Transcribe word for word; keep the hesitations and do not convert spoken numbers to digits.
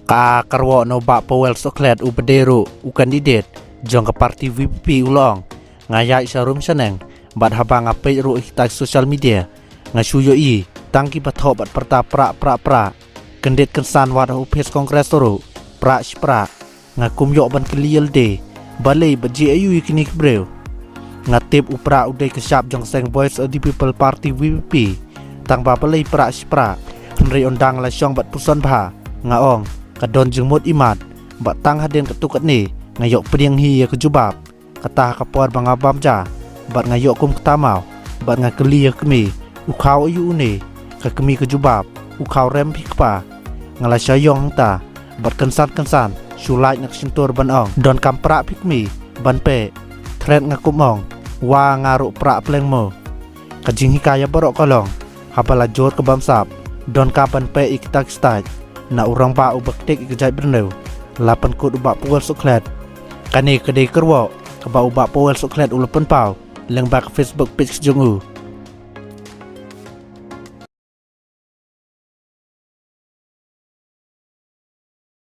Ka kyrwoh na u Bah Powell Sohkhlet uba dei ruh u candidate jong ka party V P P u la ong, nga ïaid sha rum sha neng bad haba nga peit ruh ha kita social media, nga shu ïohi tang kiba thoh bad pyrta prah prah prah. Kyndit kynsan wat ha u phis Congress ruh, prah shi prah. Nga kum ïoh ban kylli ïa lade, balei bad jia aïu ïa kine ki briew. Nga tip u prah u dei ka shap jong ka seng Voice of the People Party V P P. Tang ba balei prah shi prah. Hynrei ynda nga la shong bad puson bha, nga ong, ka don jingmut imat. Bad tang hadien katto katne, nga ïoh pdiang hi ïa ka jubab. Kata ha ka por ba nga bam ja bad nga ïoh kum kata maw, bad nga kylli ïa ka kmie, u khaw aïu une. Ka kmie ka jubab, u khaw rem phi kpa. Nga la shah ïong hangta bad kynsan kynsan shu lait na ka shyntur ban ong, donkam prah phi kmie ban peh. Thret nga kum ong, wa nga ruh prah pleng mo. Ka jinghikai ïa baroh ka long, haba la jur ka bamsap, donkam ban peh ïa kita ki stait. Na u rangbah uba ktik ïa ka jaitbynriew, la pynkut u Bah Powell Sohkhlet. Kane ka dei ka kyrwoh kaba u Bah Powell Sohkhlet u la pynpaw lyngba ka Facebook page jong u.